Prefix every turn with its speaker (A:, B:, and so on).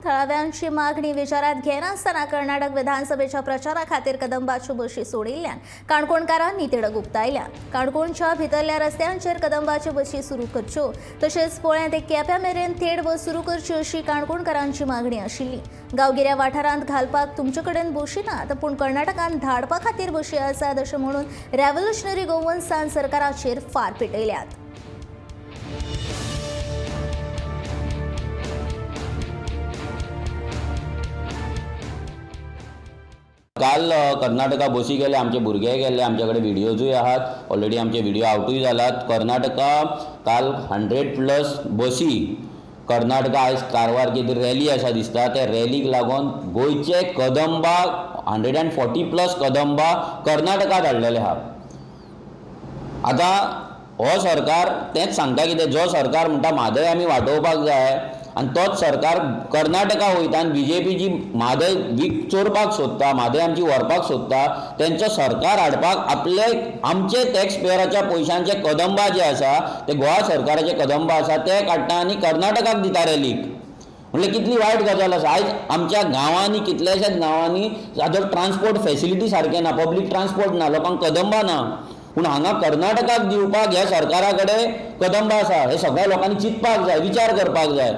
A: थळाव्यांची मागणी विचारात घेनासतना कर्नाटक विधानसभेच्या प्रचारा खातीर कदंबाच्यो बशी सोडिल्ल्यान काणकोणकारांनी तिडक उक्तायल्या. काणकोणच्या भितरल्या रस्त्यांचेर कदंबाच्यो बशी सुरू करच्यो, तशेंच पोळ्यां ते केप्यां मेरेन थेट बस सुरू करची अशी काणकोणकारांची मागणी आशिल्ली. गांवगिऱ्या वाठारांत घालपाक तुमचे कडेन बशी नात, पूण कर्नाटकान धाडपा खातीर बशी आसात अशें म्हणून रेव्होल्युशनरी गोवन्सान सरकाराचेर फार पेटयल्यात.
B: काल कर्नाटका बसी गेले, आमचे भुरगे गेल्ले, आमचे कडेन व्हिडियोजूय आहात. ऑलरेडी आमचे व्हिडिओ आवटूय जालात. कर्नाटका काल 100+ बसी कर्नाटका. आयज कारवार कितें रॅली आसा दिसता, त्या रॅलीक लागून गोंयचे कदंबा, 140+ कदंबा कर्नाटका धाडलेले आहा. आतां हो सरकार तेंच सांगता कितें, जो सरकार म्हणटा म्हादय आमी वाटोवपाक जाय आनी तोच सरकार कर्नाटका वयता आनी बीजेपी जी म्हादय वीक चोरपाक सोदता, म्हादय आमची व्हरपाक सोदता, तेंचो सरकार हाडपाक आपले आमचे टॅक्स पेयराच्या पयशांचे कदंबा जे आसा, ते गोवा सरकाराचे कदंबा आसा, ते काडटा आनी कर्नाटकाक दिता रॅलीक. म्हणल्यार कितली वायट गजाल आसा. आयज आमच्या गांवांनी, कितल्याशाच गांवांनी सादो ट्रान्सपोर्ट फेसिलिटी सारकें ना, पब्लीक ट्रान्सपोर्ट ना, लोकांक कदंबा ना, पूण हांगा कर्नाटकाक दिवपाक ह्या सरकारा कडेन कदंबा आसा. हे सगळ्या लोकांनी चिंतपाक जाय, विचार करपाक जाय.